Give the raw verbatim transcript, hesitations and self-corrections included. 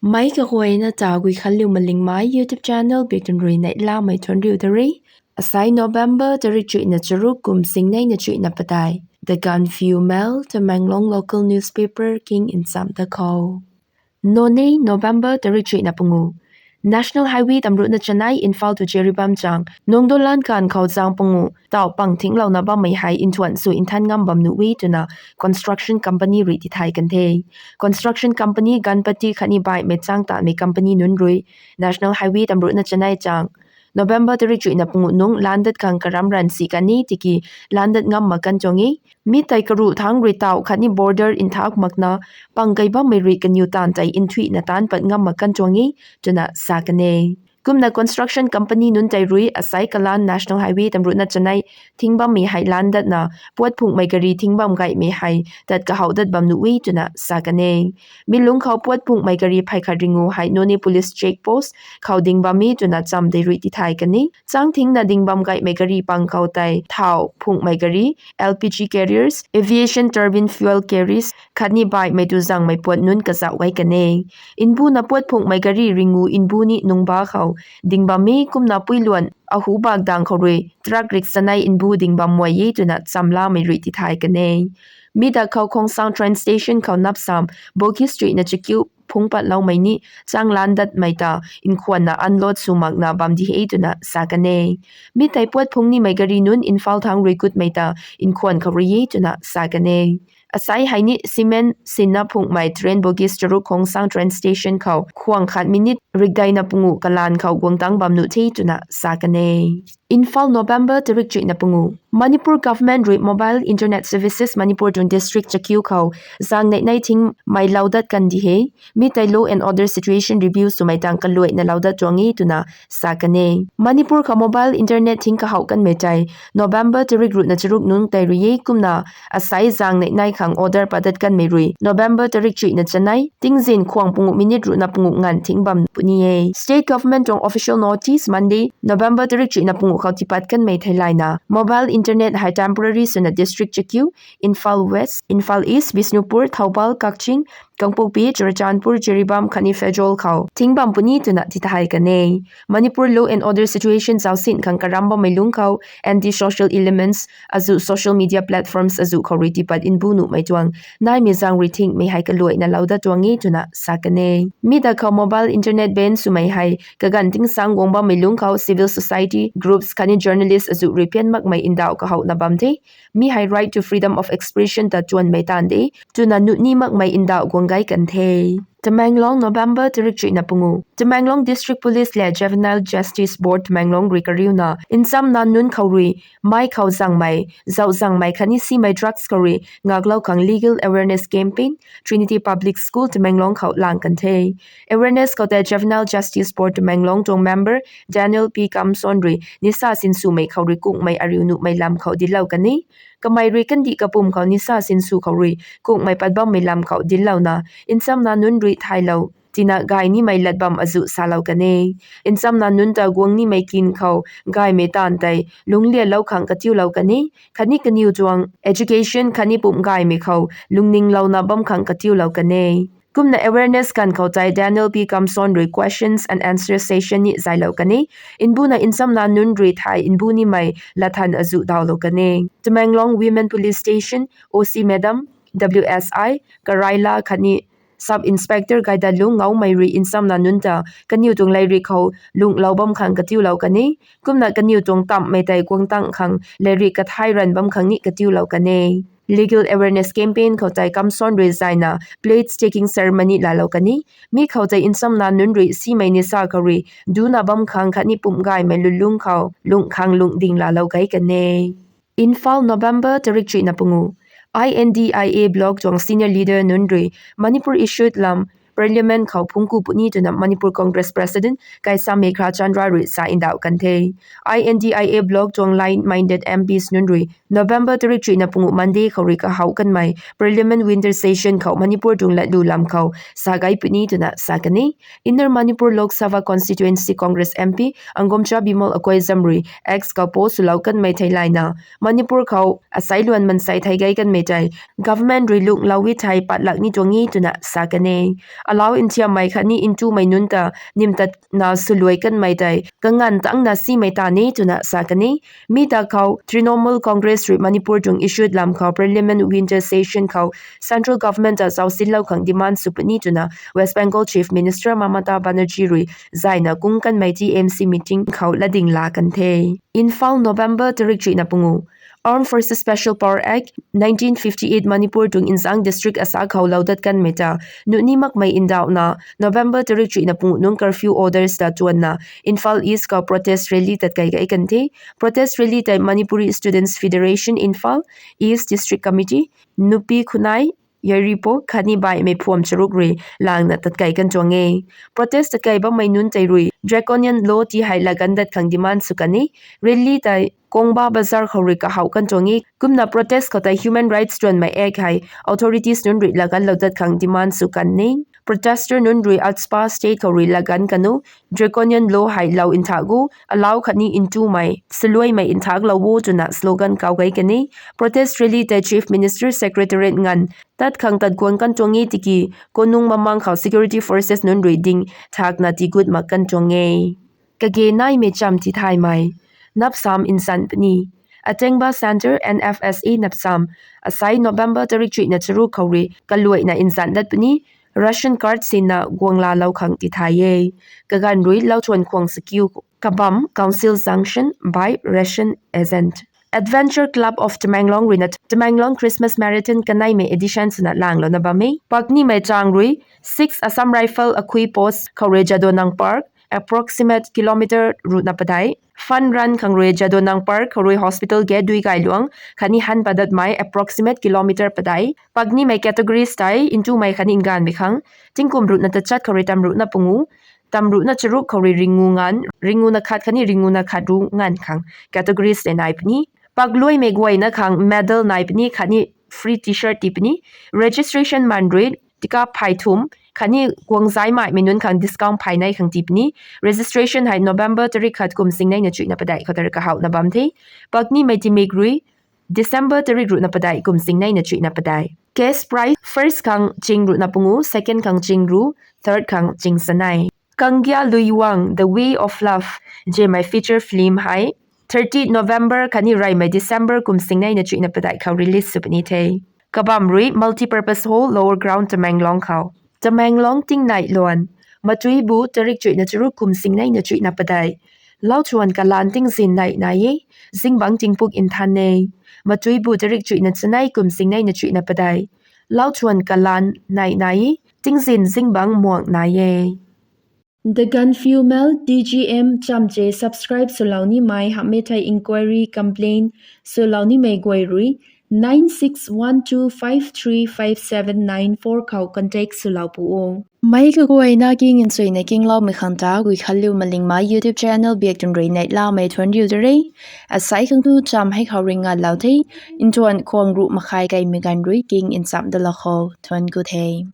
Meic kaguayna ta Guikhanliu Malingmei YouTube channel bik tun rui neihlamei thuanc riu ta re. Asai November tarik chuihna charuk kum singneina chuihna padeih. The Gaanphiu Mail, Tamenglong local newspaper king nchamc ta khou. Noney, November tarik chuihna pangu. National Highway tamruhna chanei Imphal tu Jiribam chang Nungdolan kan khou zang pangu tauh pang thinglouna bammei hei nthuan sw nthan ngam bam nuh e twna construction company rui tithay kan the. Construction company Ganpati khatni baihmei chang tanmei company nunc rui National Highway tamruhna chanei chang November tarik chuihna pangu nungc landat khang karam ranv si kan e tiki landat ngam mak kan tuang e. Mi tei karuh thangc rui tauh khatni border nthak makna pang kei bammei rui kaniw taanv tei nthuihna taanc pat ngam mak kan tuang e twna sa kan e. Kumna construction company nunc tei rui asai kalan National Highway tamruhna chanei thing bammei hei landatna puat phunghmei gari thing bam gaymei hei tat kahouh dat bam nuh e twna sa kan e. Mi lungc khou puat phunghmei gari phey khat ringu hei Noney police check post khou ding bam e twna cham tei rui tithay kan e. Chang thingna ding bam gaymei gari pang khou tei thauh phunghmei gari, L P G carriers, aviation turbine fuel carriers khatni baihmei tu zangmei puat nunc kazauh gay kan e. Nbuna puat phunghmei gari ringu nbu ni nungba khou ding bam e kumna puiluan ahu bak dang khou rui truck rik chanei nbu ding bam muai e twna chamlamei rui tithay kan e. Mi dak khou Khongsang train station khou napsam bogies chuihna chakiu phungc patloumei ni chang landatmei ta nkhwanna unload sw makna bam di e twna sa kan e. Mi tei puat phungc nimei gari nunc Imphal thangc rui gutmei ta nkhwan khou rui e twna sa kan e. Asai hei ni cement sinna phunghmei train bogies charuk Khongsang train station khou khwang khat minute rikdeina pangu kalan khou guang tang bam nuh the twna sa kan e. Imphal, November tarik chuihna pangu. Manipur government rui mobile internet services Manipur tuang district chakiu khou zang neih nei thingmei lau dat kan di e. Mi tei law and order situation review swmei tang kaluaina lau dat tuang e twna sa kan e. Manipur khou mobile internet thing kahouh kanmei tei November tarik ruhna charuk nungc tei rui e kumna asai zang neih nei khang order padat kanmei rui November tarik chuihna chanei tingzin khwang pangu minute ruhna pangu nganv thing bam puni e. State government tuang official notice Monday, November tarik chuihna pangu khou tipat kanmei theilayna mobile internet hei temporary swna district chakiu Imphal West, Imphal East, Bishnupur, Thoubal, Kakching, Kangpokpi, Churachandpur, Jiribam khatni Pherzawl khou thing bam puni twna tithay kan e. Manipur law and order situation zausin khang karam bammei lungc khou anti-social elements azuh social media platforms azuh khou rui tipat nbu nuhmei tuang naimei zang rui thingmei hei kaluaina lau dat tuang e twna sa kan e. Mi dak khou mobile internet ban swmei hei kaganv tingsang guang bammei lungc khou civil society groups khatni journalist azuh rui pian makmei ndauh kahouna bam the. Mi hei right to freedom of expression ta tuanmei taanv de twna nuh ni makmei ndauh guang gay kan the. Tamenglong, November tarik chuihna pangu. Tamenglong District Police le Juvenile Justice Board Tamenglong rui kariuna nchamna nunc khou rui mei khou zangmei, zauh zangmei khatni simei drugs khou rui ngaklou khang legal awareness campaign Trinity Public School Tamenglong khou lang kan the. Awareness khou tei Juvenile Justice Board Tamenglong tuang member Daniel P Kamson rui nisa sinswmei khou rui kungmei ariu nuhmei lam khou dinclou kan e. Kamei rui kandih kapwm khou nisa sinsw khou rui kungmei pat bammei lam khou dinclouna nchamna nunc rui thaylou tina gay nimei lat bam azuh salou kan e. Nchamna nunc ta guang nimei kin khou gaymei taanv tei lunglialou khang katiulou kan e. Khatni kaniw tuang education khatni pumh gaymei khou lungninglouna bam khang katiulou kan e. Kumna awareness ganv khou tei Daniel P Kamson rui questions and answer session ni zaylou kan e. Nbuna nchamna nunc rui thay nbu nimei latthan azuh dawlou kan e. Tamenglong Women Police Station O C Madam, W S I Karaila khatni Sub Inspector Gaidalung Ngaumei rui nchamna nunc ta kaniw tuang leiri khou lunglou bam khang katiulou kan e. Kumna kaniw tuang tamhmei tei guang tang khang leiri kathai ranv bam khang ni katiulou kan e. Legal awareness campaign khou tei Kamson rui zayna pledge taking ceremony laalou kan e. Mi khou tei nchamna nunc rui simei nisa khou rui duna bam khang khatni pumh gaymei lulung khou lungh khang lunghding laalou gay kan e. Imphal, November tarik chuihna pangu. I N D I A bloc tuang senior leader nunc rui Manipur issued lam Parliament khou phungku puni twna Manipur Congress President Keisham Meghachandra rui sa ndauh kan the. I N D I A bloc tuang like-minded M Ps nunc rui November tarik chuihna pangu Monday khou rui kahouh kanmei Parliament winter session khou Manipur tuang latlu lam khou sa gay puni twna sa kan e. Inner Manipur Lok Sabha Constituency Congress M P Angomcha Bimol Akoijam rui X khou post swlou kanmei theilayna Manipur khou asai luan mansei thei gay kanmei tei government rui lunghlou e thei patlak ni tuang e twna sa kan e. alau nthiammei khatni ntumei nunc ta nimtatna swluai kanmei tei kanganv tangna simei ta ni twna sa kan e. Mi ta khou Trinamool Congress rui Manipur tuang issued lam khou Parliament winter session khou central government ta zausinlou khang demand sw puni twna West Bengal Chief Minister Mamata Banerjee rui zayna kung kanmei T M C meeting khou latding la kan the. Imphal, November tarik chuihna pangu. Armed Forces Special Power Act nineteen fifty eight Manipur tuang nzang district asa khou lou dat kanmei ta nuni makmei ndauhna November tarik chuihna pangu nung curfew orders ta tuanna Imphal East khou protest rally tatkai kai kan the. Protest rally tei Manipuri Students Federation Imphal East District Committee, Nupi Khunai, Yairipok khatni baihmei phuam charuk rui langna tatkai kan tuang e. Protest tatkai bammei nunc tei rui draconian law ti hei lagan dat khang demand sw kan e. Rally tei Kongba Bazar khou rui kahouh kan tuang e. Kumna protest khou tei human rights tuanmei act hei authorities nunc rui laganlou dat khang demand sw kan e. Protester nunc rui AFSPA state khou rui lagan kan o, draconian law hei lou nthak o, alau khatni ntumei swluaimei nthaklou o twna slogan kau kai kan e. Protest rally tei Chief Minister Secretariat nganv tat khang tat guang kan tuang e tiki, konung mamang khou security forces nunc rui ding thakna tigut mak kan tuang e. Kage naimei cham tithaymei. Napsam nsan puni. Atengba Centre N F S A Napsam, asai November tarik chuihna charuk khou rui kaluaina nsan dat puni, ration card sinna guanglalou khang tithay e. Kaganv rui Lauthuan Khuang Sakiu, Kabam Council Junction by ration agent. Adventure Club of Tamenglong ruina Tamenglong Christmas Marathon kaneimei edition swna langlouna bam e. Paknimei chang rui six Assam Rifle akhui post khou rui Jadonang Park, approximate kilometer ruhna padei. Fun run khang rui Jadonang Park khou rui hospital gate dui gailuang khatni han padatmei approximate kilometer padei. Paknimei categories tei ntumei khatni nganvmei khang tingkum ruhna tachat khou rui tam ruhna pangu, tam ruhna charuk khou rui ringu nganv, ringuna khat khatni ringuna khat ru nganv khang categories tei nai puni. Pakluaimei guayna khang medal nai puni khatni free T-shirt tii puni. Registration man rui tikap phay thum khatni guangzai maimei nunc khang discount phay nei khang tii puni. Registration hei November tarik khat kum singneina chuihna padei khou ta rui kahouhna bam the. Paknimei timik rui December tarik ruhna padei kum singneina chuihna padei. Cash prize first khang ching ruhna pangu, second khang ching ru, third khang ching sanei. Kanggia Luiwang, The Way of Love, Jemai feature film hei thirty November khatni reymei December kum singneina chuihna padei khou release sw puni the. Kabam rui Multipurpose Hall, Lower Ground, Tamenglong khou. Tamenglong tingnai luan. Matuibu tarik chuihna charuk kum singneina chuihna padei. Lauthuan kalan tingzin nei nai e, zingbangc tingpuk nthan e. Matuibu tarik chuihna chanei kum singneina chuihna padei. Lauthuan kalan nei nai e, tingzin zingbangc muang nai e. The Gaanphiu Mail, T G M, chamche subscribe swlou nimei hamhmei thei inquiry, complaint swlou nimei guay rui nine six one two five three five seven nine four khou contact swlou pu o. Meic kaguayna king nchuina kingloumei khang ta Guikhanliu Malingmei YouTube channel biak tun rui neihlamei thuanc riu de re. Asai khang tu cham hei khou ringatlou the. Ntuan khwang ruh makhai kaimei ganv rui king nchamh dalou khou thuanc ku the.